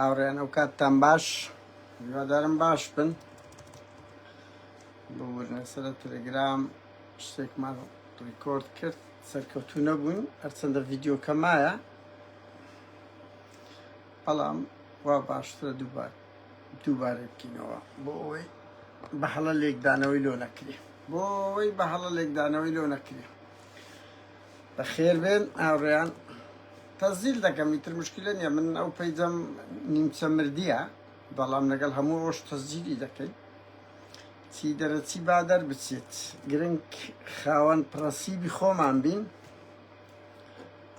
هاوڕێیان ئەو کاتتان باش هیوادارم باش بن ببورنە سەر تەلەگرام شتێکمان ڕیکۆرد کرد سەرکەوتوو نەبوون هەرچەندە ڤیدیۆکە مایە بەڵام وا باشترە دووبار دووبارە بکەینەوە بۆ ئەوەی بە هەڵە لێکدانەوەی لۆ نەکرێ بۆ ئەوەی بە هەڵە لێکدانەوەی لۆ نەکرێ بەخێربێن هاوڕێیان تەزیل دەکەم ئیتر مشکلە نییە من ئەو پەیجەم نیمچە مردیە بەڵام لەگەڵ هەموو ئەوش تەزیلی دەکەین چی دەرەچی با دەربچێت گرنگ خاوەن پرەنسیبی خۆمان بین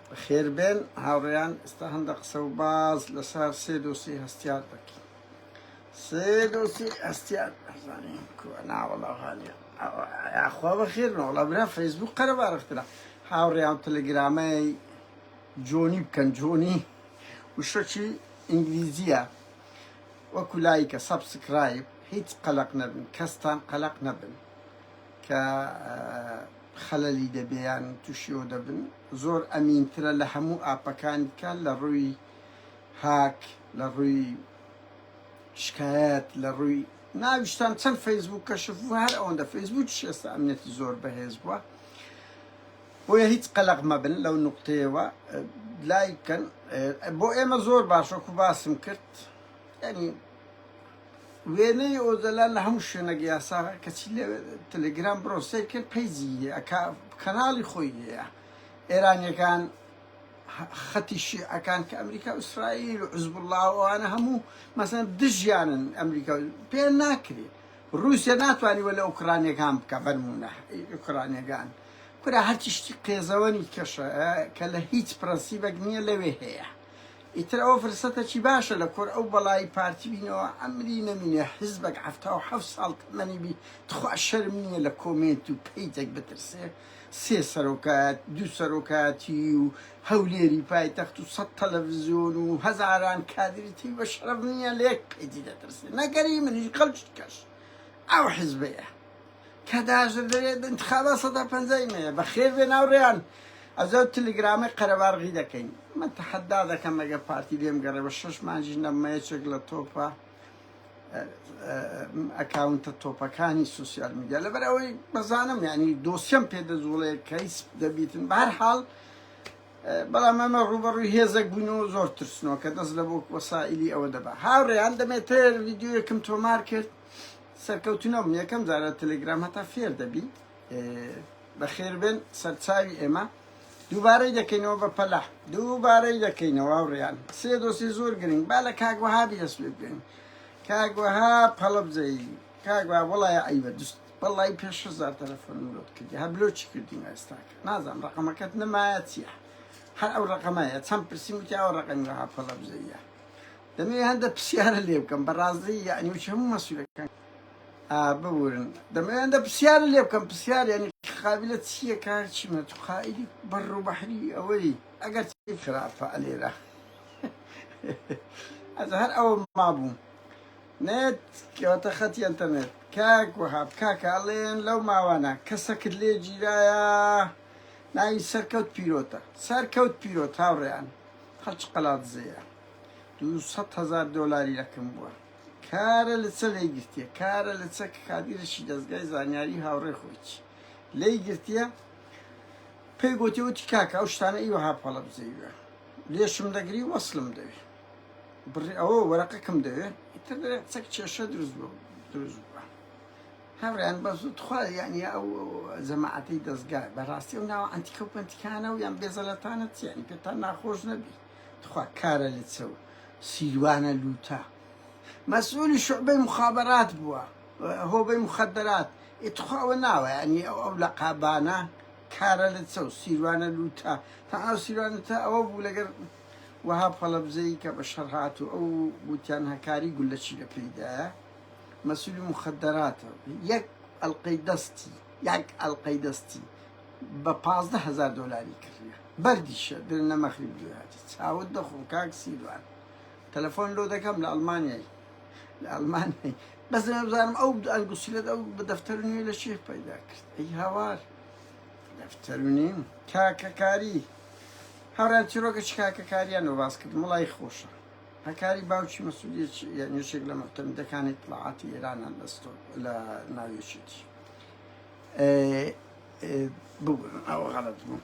بەخێربێن هاوڕێیان ئێستا هەندە قسە و باز لەسەر سێ دۆسی هەستیار دەکەین سێ دۆسی هەستیار ئەزانین کووە ناوەڵا غالیە یاخوا بەخێر بن وەڵا برا فەیسبوک قەرەباڵغترە هاوڕێیان تەلەگرامەی جۆنی بکەن جۆنی وشەکی ئینگلیزیە وەکو لایکە subscribe هیچ قەلەق نەبن کەستان قەلەق نەبن کە خەلەلی دەبێیان تووشیەوە دەبن زۆر ئەمینترە لە هەموو ئاپەکانی کە لە ڕووی هاک لە ڕووی شکایەت لە ڕووی ناویشتان چەند فەیسبوک کەشف بوو هەر ئەوەندە فەیسبوکیش ئێستا ئەمنیەتی زۆر بەهێز بووە بۆیە هیچ قەلەق مەبن لەو نقطەیەوە لایک بکەن بۆ ئێمە زۆر باش وەکو باسم کرد ینی وێنەی ئۆجەلان لە هەموو شوێنێک یاساغە کەچی لە تەلەگرام بڕۆ سەیر کرد پەیجی هەیە کەناڵی خۆی هەیە ئێرانیەکان خەتی شیعەکان کە ئەمریکا و ئیسرائیل و حزبوڵڵا و ئەوانە هەموو مەسەن دژیانن ئەمریکا پێ ناکرێ رووسیا ناتوانانی وە لە ئۆکرانیەکان بکە بەرمونە ئۆکرانیەکان کورە هەرچی شتی قێزەوەنی کەشە کە لە هیچ پرەنسیبێک نییە لەوێ هەیە ئیتر ئەوە فرسەتەکی باشە لە کۆر ئەو بەڵای پارتی بینەوە ئەمری نەمینێ حزبێک 77 ساڵ تەمەنی بی تخوا شەرم نییە لە کۆمێنت و پەیجێک بترسێ سێ سەرۆکایەت، دوو سەرۆکایەتی و هەولێری پایتەخت و سەد تەلەڤزیۆن و هەزاران کادری تری بە شەرەف نییە لە یەک پەیجی دەترسێ نەگەری منیش خەڵکی کەش ئەو حزبەیە کە داژە دەرێت انتخابات سەدا پەنجای مەیە بەخێر بێ ناوڕێیان ئەجا تلگرامەی قەرەبارغی دەکەین من تەحەدا دەکەم ئەگەر پارتی لێم گەڕێ بە شەش مانگیش نەبمە یەکێک لە تۆپە ئەکاونتە تۆپەکانی سوسیال میدیا لەبەر ئەوەی بەزانم ینی دۆسیەم پێ دەجوڵێ کەیس دەبیتن بەهر حاڵ بەڵام ئەمە ڕوبەڕووی هێزێک بوون و زۆر ترسنەوە کە دەست لە بۆ وەسائلی ئەوە دەبا هاوڕێیان دەمێتر ڤیددیوەکم تۆمار کرد سەرکەوتنەوەم یەکەم جارە تەلەگرام هەتا فێر دەبی بەخێربێن سەرچاوی ئێمە دووبارەی دەکەینەوە بە پەلە دووبارەی دەکەینەوە هاوڕێیان سێ دۆسێ زۆر گرنگ با لە کاک وەهابی دەست پێ بکەین کاک وەهاب هەڵەبجەیی کاک وەهاب وەڵای عەیبە دوست وەڵای پێش هەزار تەلەفۆنم لۆت کردی هەر بلۆکی کردیم ئێستاکە نازانم ڕەقەمەکەت نەمایە چییە هەر ئەو ڕەقەمەیە چەند پرسیم وتی ئەو ڕەقەمی وەهاب هەڵەبجەییە دەمەوێ هەندە پرسیارە لێ بکەم بەڕازی یعنی وچ هەموو مەسوولەکان ببورن دەمەوێ هەندە پرسیارە لێ بکەم پرسیار یعنی قابلە چییە کار چیمە تو قائلی بەڕ و بەحری ئەوەی ئەگەر چی خراپە ئەلێرە ئەز هەر ئەوە مابوو نێت کەواتە خەتی ئەنتەرنێت کاک وەهاب کاکە ئەڵێن لەو ماوانە کەسەکت لێ گیرایە ناوی سەرکەوت پیرۆتە سەرکەوت پیرۆت هاوڕێیان خەڵکی قەلادزێیە 200 هەزار دۆلاری لەکم بووە کارە لە چە لێی گرتیە کارە لە چە کە کادیرەکی دەزگای زانیاری هاوڕێ خۆی لێی گرتیە پێی گوتی وتی کاکە ئەو شتانە ئی وەها پەڵە بزەیوە لێشم دەگری وەسلم دەوێ بڕی ئەوە وەرەقەکەم دەوێ ئیتر دەرێ چەک کێشە دروست بوو دروست بووە هاوڕێیان بەس تخوا یعنی ئەو جەماعەتەی دەزگا بەڕاستی ئەو ناوە ئەنتیکە و پەنتیکانە و یان بێزەلەتانە چی یعنی پێتان ناخۆش نەبی تخوا کارە لە چە و سیروانە لوتە مەسئولی شعبەی مخابرات بووە هۆبەی مخدرات تخوا ئەوە ناوە یعنی ئەو ئەو لە قابانە کارە لە چە و سیروانە لوتە تا ئەو سیروانە تا ئەوە بوو لەگەر وەها پەڵەبزەی کە بە شەڕ هات و ئەو وتیان هەکاری گولەچی لە پێیدایە مەسولی مخدراتە یەک ئەڵلقەی دەستی یەک ئەڵلقەی دەستی بە 15 هەزار دۆلاری کردە بەردیشە درن لە مەخریب لێهاتی چاوت دەخۆم کاک سیروان تەلەفۆن لۆ دەکەم لە ئەڵمانیای لە ئەڵمانیای بەس بزانم ئەو ئەنگوسیلەت ئەو بە دەفتەر نوێ لە شێخ پەیدا کرد ئەی هاوار دەفتەر نیم کاکەکاری هاوڕێیان چیرۆکە چ کاکەکاریان و باس کردم وڵی خۆشە. هەکاری باوکی مەسعود یەکێک لە موعتەمیدەکانی ئیتڵاعاتی ئێرانە لە لە ناو یەکێتی. ببورن ئەوە غەڵەت بوو.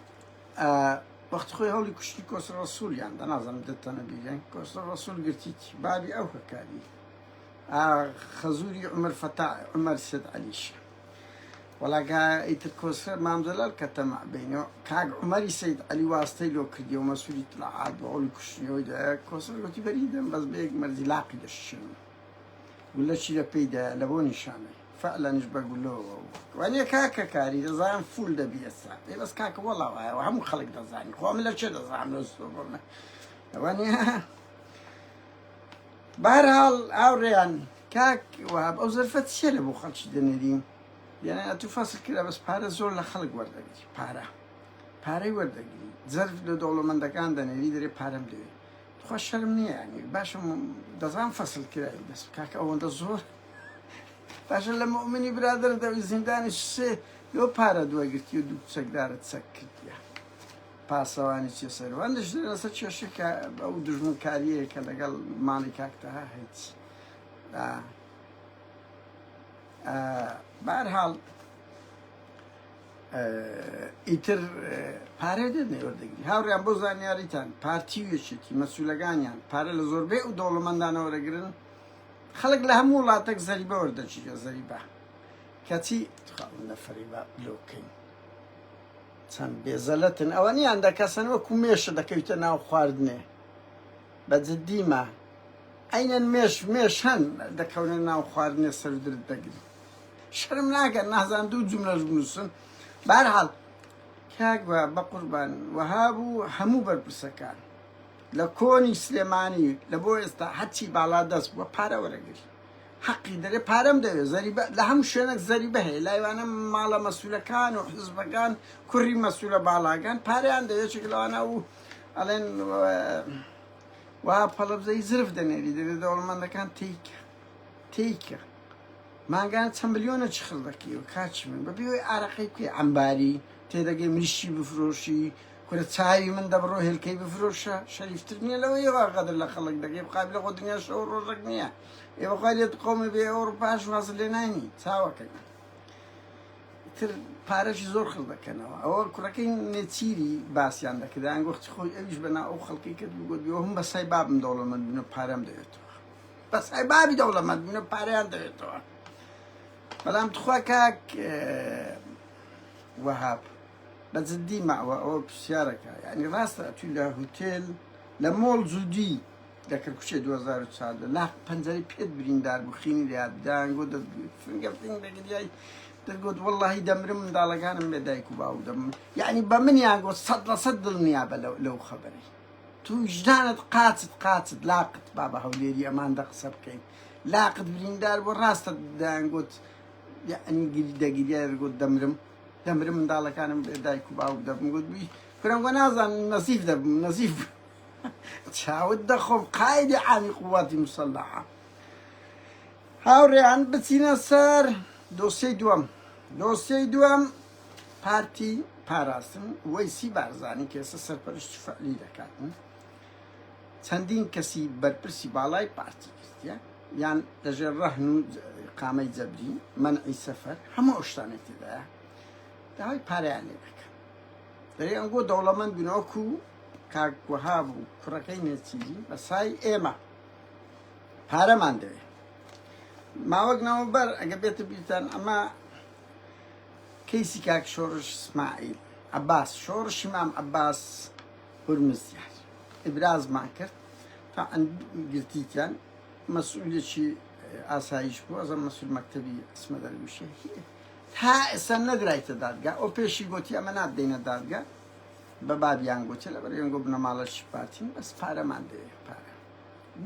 وەختی خۆی هەوڵی کوشتنی کۆسرە ڕەسوولیان دا، نازانم دەتەنە بیریان، کۆسرە ڕەسوول گرتیتی، بابی ئەو هەکاری خەزووری عومەر فەتا عومەر سێد عەلیشە. وەڵا کە ئیتر کۆسرە مام جەلال کە تەماع بینەوە کاک عومەری سەید عەلی واستەی لۆ کردی و مەسوولی ئیتلاعات بۆ هەوڵی کوشتنیەوەی دایە، کۆسرە گوتی بەری دەم بەس بە یەک مەرجی لاقی دەشکێنم. گولە چی لە پێی دایە لە بۆ نیشانەی فعلەنیش بە گولەوە بوو وانیە کاکە کاری دەزانم فول دەبی ئێستا ئێ بەس کاکە وەڵا وایە و هەموو خەڵک دەزانی خۆ من لە چێ دەزانم لە سۆبۆمە وانیە بەهەرحاڵ هاوڕێیان کاک وەهاب ئەو زەرفە چییە لە بۆ خەڵکی دەنێری یعنی ئەتوو فەسل کرا بەس پارە زۆر لە خەڵک وەردەگری پارە پارەی وەردەگری زەرف لە دەوڵەمەندەکان دەنێری دەرێ پارەم دەوێت تخوا شەرم نییە ینی باشە دەزان فەسل کرای بەس کاکە ئەوەندە زۆر باشە لە مؤمنی برادەر دەوی زیندانی سێ لۆ پارە دووەگرتی و دوو چەکدارت چەک کردیە پاسەوانی چێ سەروان دەش لەسەر کێشەکە ئەو دوژمنکاریەیە کە لەگەڵ ماڵی کاکتەها هیچ بارحاڵ ئیتر پارە دێنێ وەردەگری هاوڕیان بۆ زانیاریتان پارتی و یەکێتی مەسولەکانیان پارە لە زۆربەی ئەو دەوڵەمەندانە وەرەگرن خەڵک لە هەموو وڵاتێک زەریبە وەردەگیرێ زەریبە کەچی تخوا فەریبا بلۆکەین چەند بێزەلەتن ئەوە نیان دەکەسن وەکو مێشە دەکەویتە ناو خواردنێ بە جدیمە ئەینەن مێش مێش هەن دەکەونە ناو خواردنێ سەر درت دەگری شەرم ناکەن نازان دوو جوملەش بنووسن بەهەرحاڵ کاک وە بەقوربان وەهاب و هەموو بەرپرسەکان لە کۆنی سلێمانی لە بۆ ئێستا هەرچی باڵا دەست بووە پارە وەرەگری حەقی دەرێ پارەم دەوێت زەریبە لە هەموو شوێنێک زەریبە هەیە لایوانە ماڵە مەسولەکان و حزبەکان کوڕی مەسولە باڵاکان پارەیان دەوێت چێک لەوانە و ئەڵێن وا پەڵەبزەی زرف دەنێری دەێت دەوڵەمەندەکان تیکە تیکە مانگانە چەند ملیۆنە چ خڕ دەکەی و کاکی من بەبێ ئەوەی ئارەقەی بکەی عەمباری تێدەگەی مریشکی بفرۆشی کورە چاوی من دەبڕۆ هێلکەی بفرۆشە شەریفتر نییە لەوەی وا غەدر لە خەڵک دەکەی قابلە خۆ دنیا شەو ڕۆژێک نییە ئێوە خوای لێت قومی بێ ئەوڕوپاش واز لێ ناینی چاوەکەی تر پارەشی زۆر خڕ دەکەنەوە ئەوە کوڕەکەی نێچیری باسیان دەکرد وەختی خۆی ئەویش بەنا ئەو خەڵکی کرد بگوت هەم بەسای بابم دەوڵەمەند بن و پارەم دەوێتەوە بەس ئەی بابی دەوڵەمەند بوون پارەیان دەوێتەوە بەڵام تخوا کاک وەهاب بە جدی ماوە ئەوە پرسیارەکە یعنی ڕاستە ئەتوی لە هوتێل لە مۆڵ جودی لە کەرکوچێ 2014 لاق پەنجەرەی پێت بریندار بوو خینی لە یاد دانگۆ فنگە فنگ دەگریای دەگوت واللهی دەمرم منداڵەکانم بێ دایک و باوک دەبم یعنی بە منیان گوت 100% دڵنیا بە لەو خەبەرەی تو ویژدانت قاچت قاچت لاقت با بە هەولێری ئەمان دە قسە بکەین لاقت بریندار بۆ ڕاستە دەیانگوت یعنی گری دەگریا دەگوت دەمرم دەمرم منداڵەکانم بێ دایک و باوک دەبم گوت بی کورم گوت نازانم نەزیف دەبم نەزیف چاوت دەخۆم قایدی عامی قوواتی مسەلحە هاوڕێیان بچینە سەر دۆسیەی دووەم دۆسیەی دووەم پارتی پاراستن وەیسی بارزانی کە ئێستا سەرپەرشتی فعلی دەکات چەندین کەسی بەرپرسی باڵای پارتی گرتیە یان لەژێر ڕەهن و قامەی جەبری مەنعی سەفەر هەموو ئەو شتانەی تێدایە داوای پارەیان لێ دەکەن دەرێ ئەنگۆ دەوڵەمەند بوون وەکو کاک وەهاب و کوڕەکەی نێچیری بەسای ئێمە پارەمان دەوێ ماوەک نەوەبەر ئەگە بێتە بیرتان ئەمە کەیسی کاک شۆڕش سماعیل عەباس شۆڕشی مام عەباس هورمزیار ئیبرازمان کرد تا گرتیتیان مەسئولێکی ئاسایش بوو ئەزم مەسئول مەکتەبی ئەسمە دەرویشە تا ئێستا نەدرایتە دادگا ئەو پێشی گوتی ئەمە نادەینە دادگا بە بابیان گوتی لە بەرێنگۆ بنەماڵەشی پارتین بەس پارەمان دەوێت پارە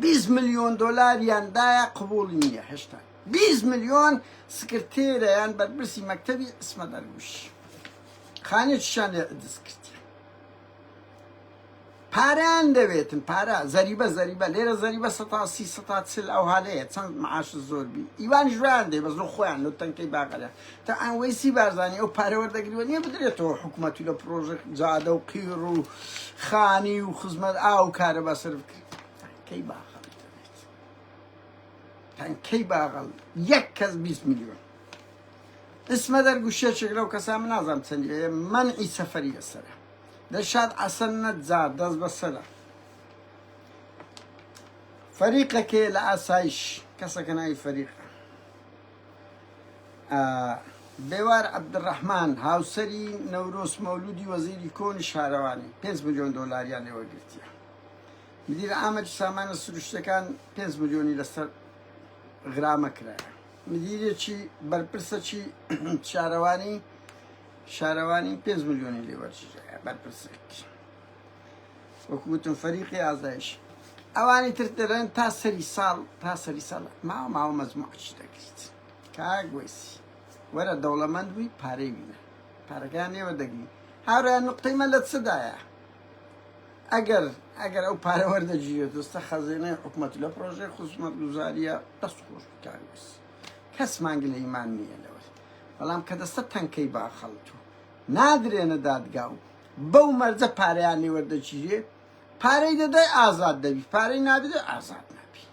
20 ملیۆن دۆلاریان دایە قبوڵی نییە هێشتا 20 ملیۆن سکرتێرە یان بەرپرسی مەکتەبی عیسمە دەرویش خانێکیشیان لێ دز کردیە پارەیان دەوێتن پارە زەریبە زەریبە لێرە زەریبە سەتا سی سەتا چل ئەو هالەیە چەند معاش زۆر بی ئیوان ژویان دێ بەس لۆ خۆیان لۆ تەنکەی باغەرە تا ئەن وەیسی بارزانی ئەو پارە وەردەگریوە نییە بدرێتەوە حکوومەت و لە پرۆژە جادە و قیڕ و خانی و خزمەت ئاو کارەبا سەرف کرد کەی باخەڵ. تەنکەی باغەڵ یەک کەس 20 میلیۆن ئیسمە دەرگوشێکێک لەو کەسان من نازانم چەندی هەیە مەنعی سەفەری لەسەرە دەشاد عەسەن نەجار دەست بەسەرە فەریقەکەی لە ئاسایش کەسەکە ناوی فەریقە بێوار عەبدولڕەحمان هاوسەری نەورۆز مەولودی وەزیری کۆنی شارەوانی 5 میلیۆن دۆلاریان لێوەگرتیە مدیر ئامەج سامانە سروشتەکان 5 میلیۆنی لەسەر غرامە کرایە مدیرێکی بەرپرسەکی شارەوانی شارەوانی 5 میلیۆنی لێ وەرگیرایە بەرپرسێک وەکو وتم فەریقی ئازایش ئەوانی تر دەڵێن تا سەری ساڵ تا سەری ساڵ ماوە ماوە مەجموعەکی دەگریت کاک وەیسی وەرە دەوڵەمەند بووی پارەی بینە پارەکان لێوە دەگری هاوڕێیان نقطەی مە لە چدایە ئەگەر ئەگەر ئەو پارە وەردەگیرێت دەستە خەزێنەی حکومەت لە پرۆژەی خزمەتگوزاریە دەست خۆش بی کاک وەیسی کەسمان گلەیمان نییە لەوەی بەڵام کە دەستە تەنکەی باخەڵت و نادرێنە دادگا و بەو مەرجە پارەیان لێ وەردەگیرێ پارەی دەدای ئازاد دەبی پارەی نابدەی ئازاد نابی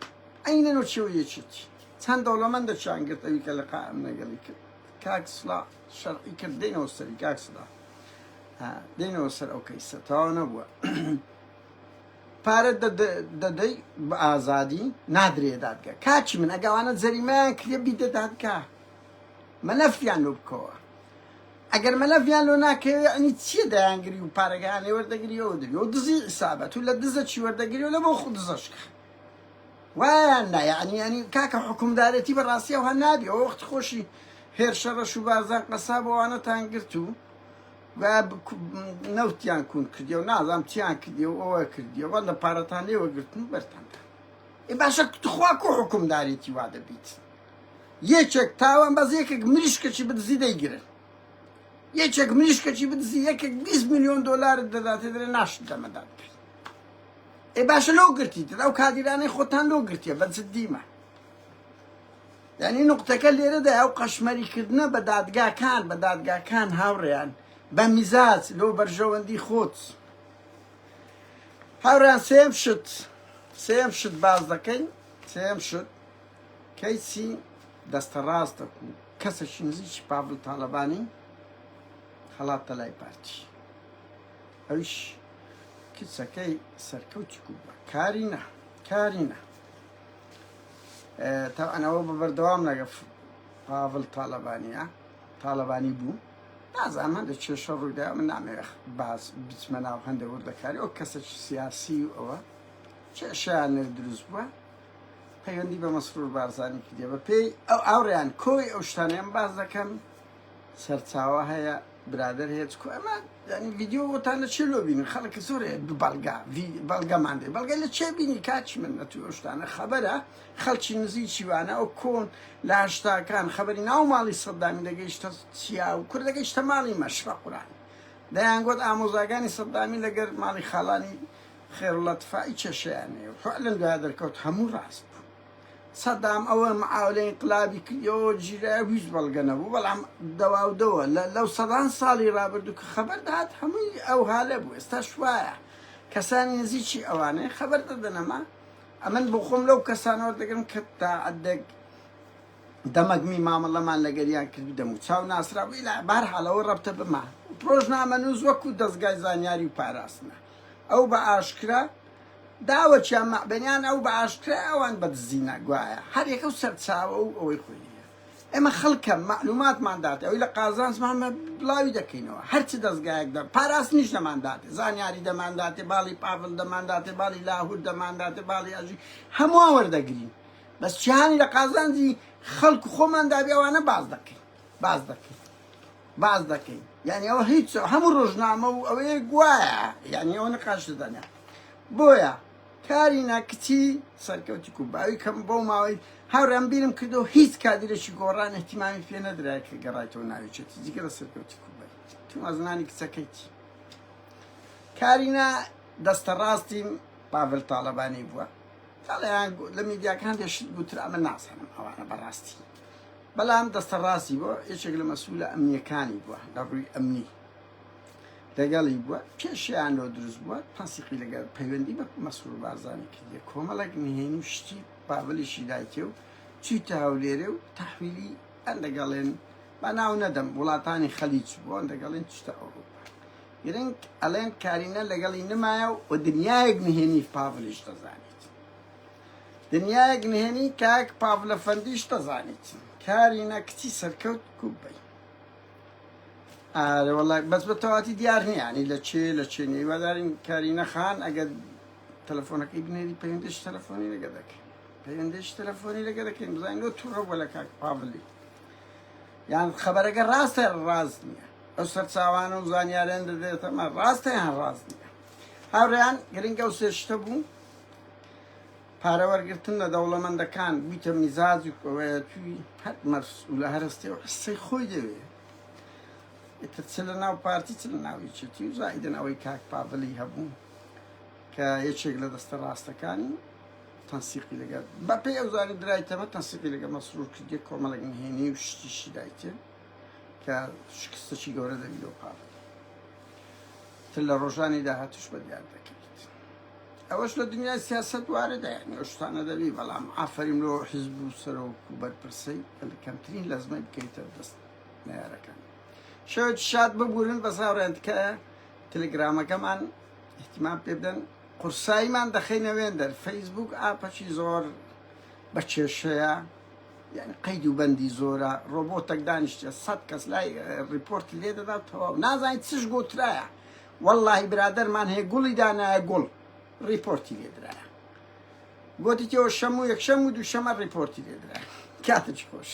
ئەینەن و چێو یەکێتی چەند دەوڵەمەندە چیان گرت ئەوی کە لقا ئەم نەگەڵی کرد کاک سڵا شەرعی کرد دێنەوە سەری کاک سڵا دێنەوە سەر ئەو کەیسە تەواو نەبووە پارە دەدەی بە ئازادی نادرێ دادگا کاچی من ئەگەوانە جەریمەیان کرێ بیدە دادگا مەلەفیان لۆ بکەوە ئەگەر مەلەفیان لۆ ناکەوێ ئەنی چیە دەیانگری و پارەکەیان لێ وەردەگری ئەوە دەبی ئەو دزی عیسابە تو لە دزە چی وەردەگری و لە بۆ خو دزەشکە وایان نا یعنی یعنی کاکە حکومدارێتی بە ڕاستی ئەوها نابی ئەوە وەخت خۆشی هێرشە ڕەش و بارزان قەساب ئەوانەتان گرت و نەوتیان کون کردی و نازام چیان کردی و ئەوە کردی و لە پارەتان لێوە گرتن و بەرتان ئێ باشە تخوا کو حکومدارێتی وا دەبیت یەکێک تاوان بەس یەکێک مریشکەکی بدزی دەیگرن یەکێک مریشکەکی بدزی یەکێک 20 میلیۆن دۆلارت دەداتێ دەرێ ناشت دەمە دادگای ئێ باشە لۆ گرتیتن ئەو کادیرانەی خۆتان لۆ گرتیە بە جدیمە یعنی نقطەکە لێرەدا ئەو قەشمەری کردنە بە دادگاکان بە دادگاکان هاوڕێیان بە میزاج لۆ بەرژەوەندی خۆت هاوڕێیان سێم شت سێم شت باز دەکەین سێم شت کەیسی دەستە ڕاستەک و کەسەکی نزیکی پاڤل تاڵەبانی هەڵاتە لای پارتی ئەویش کچەکەی سەرکەوتی کوبە کارینە کارینە تاوان ئەوە بە بەردەوام لەگە پاڤل تاالبانە تاالبانی بوو نازانم هەندێک کێشە ڕوویدا من نامەوێت باس بچمە ناو هەندێک وردەکاری ئەو کەسێکی سیاسی و ئەوە کێشیان لێ دروست بووە پەیوەندی بە مەسرور بارزانی کردیە بە پێی ئەو ئاوڕیان کۆی ئەو شتانەیان باس دەکەم سەرچاوە هەیە برادەر هەیە چکو ئەمە یعنی ڤیدیۆ بۆتان لە چێ لۆ بینن خەڵک زۆر هەیە بەڵگا بەڵگەمان دێ بەڵگە لە چێ بینی کاچی من نەتو ئەو شتانە خەبەرە خەڵکی نزیکی وانە ئەو کۆن لە هەشتاکان خەبەری ناو ماڵی سەدامی دەگەیشتە چیا و کورد دەگەیشتە ماڵی مەشفە قوران دەیانگوت ئامۆزاگانی سەدامی لەگەر ماڵی خاڵانی خێراللە تفاعی کێشەیان هەیە و فعلا دوای دەرکەوت هەموو ڕاست بوو سەدام ئەوە معاولە ئینقلابی کردەوە گیرایە هیچ بەڵگە نەبوو بەڵام دەواودەوە لەو سەدان ساڵی ڕابردوو کە خەبەر دەهات هەمووی ئەو هالە بوو ئێستاش وایە کەسانی نزیکی ئەوانەیە خەبەر دەدەنەما ئەمن بۆ خۆم لەو کەسانەوە دەگرم کە تا عەدێک دەمەگمی مامەڵەمان لەگەریان کرد دەم و چاو ناسرا بوو ئیلا بەهەرحاڵ ئەوە ڕەبتە بما ڕۆژنامەنووس وەکو دەزگای زانیاری و پاراستنە ئەو بە ئاشکرا داوەکیان مەعبەنیان ئەو بە ئاشکرا ئەوان بە دزینە گوایە هەر یەکە و سەرچاوە و ئەوەی خۆی هەیە ئێمە خەڵکە مەعلوماتمان داتێ ئەوی لە قازانجمان بڵاوی دەکەینەوە هەرچی دەزگایەک دە پاراستنیش دەمانداتێ زانیاری دەمانداتێ باڵی پاڤل دەمانداتێ باڵی لاهور دەمانداتێ باڵی ئەژی هەمووان وەردەگرین بەس چیانی لە قازانجی خەڵک خۆمان دابی ئەوانە باز دەکەین باز دەکەین باس دەکەین یعنی ئەوە هیچ هەموو ڕۆژنامە و ئەوەیە گوایە یعنی ئەوە نقاش دەدەنە بۆیە کارینا کچی سەرکەوتی کوباوی کەم بۆ ماوەی هاوڕێم بیرم کردو هیچ کادرێکی گۆڕان احتیمامی پێ نەدرا کە گەڕایتەوە ناویچێتی جگە لە سەرکەوتی کوبای تو مەزنانی کچەکەیتی کارینا دەستە ڕاستی پاڤل تاڵەبانی بووە تاڵیان لە میدیاکان دەشت گوترا من نازانم ئەوانە بەڕاستی بەلام دەستە ڕاستی بووە یەکێک لە مەسئولە ئەمنیەکانی بووە لە ڕووی ئەمنی لەگەڵی بووە کێشیان لۆ دروست بووە تەنسیقی لەگەڵ پەیوەندی بە مەسرور بارزانی کردیە کۆمەڵێک نهێنی و شتی پاڤلیشی دایتێ و چیتە هەولێرێ و تەحویلی ئەندەگەڵێن با ناو نەدەم وڵاتانی خەلیج بۆ ئەندەگەڵێن چتە ئەوروپا گرنگ ئەڵێن کارینە لەگەڵی نمایە و دنیایەک نهێنی پاڤلیش دەزانیت دنیایەک نهێنی کاک پاڤلە فەندیش دەزانیت کارینە کچی سەرکەوت کوبەی ئارە وەڵا بەس بە تەواتی دیار نییە ینی لە چێ لە چێ نییە هیوادارین کارینە خان ئەگەر تەلەفۆنەکەی بنێری پەیوەندیش تەلەفۆنی لەگە دەکەین پەیوەندیش تەلەفۆنی لەگە دەکەین بزانین لۆ توڕە بووە لە کاک پاڤلی یان خەبەرەکە ڕاستە ڕاست نییە ئەو سەرچاوانە و زانیاریان دەدرێتەمە ڕاستە یان ڕاست نییە هاوڕێیان گرنگە و سێ شتە بوو پارە وەرگرتن لە دەوڵەمەندەکان بوویتە میزاج و ئەوەیە توی هەر مەسئولە هەرستێ و حسەی خۆی دەوێ ئیتر چ لە ناو پارتی چ لە ناو یەکێتی و زائیدن ئەوەی کاک پاڤلی هەبوو کە یەکێک لە دەستە ڕاستەکانی تەنسیقی لەگەڵ بە پێی ئەو زانی درایتەمە تەنسیقی لەگەڵ مەسرور کردیە کۆمەڵێک نهێنی و شتیشی دایتێ کە شکستێکی گەورە دەبی لەو پاڤلی تر لە ڕۆژانی داهاتوش بە دیار دەکەویت ئەوەش لە دنیای سیاسەت واردە یعنی ئەو شتانە دەبی بەڵام ئافەریم لۆ حیزب و سەرۆک و بەرپرسەی کە لە کەمترین لەزمەی بکەیتە دەست نەیارەکان شەوێکی شاد ببورن بەس هاوڕێیان تکایە تەلەگرامەکەمان احتیمام پێ بدەن قورساییمان دەخەینە وێندەر فەیسبوک ئاپەکی زۆر بە کێشەیە یعنی قەید و بەندی زۆرە ڕۆبۆتەک دانیشتە سەد کەس لای ڕیپۆرت لێ دەدا تەواو نازانین چش گۆترایە وەڵاهی برادەرمان هەیە گوڵی دانایە گوڵ ڕیپۆرتی لێ درایە گۆتی تێوە شەم و یەکشەم و دووشەمە ڕیپۆرتی لێ درایە کاتێکی خۆش.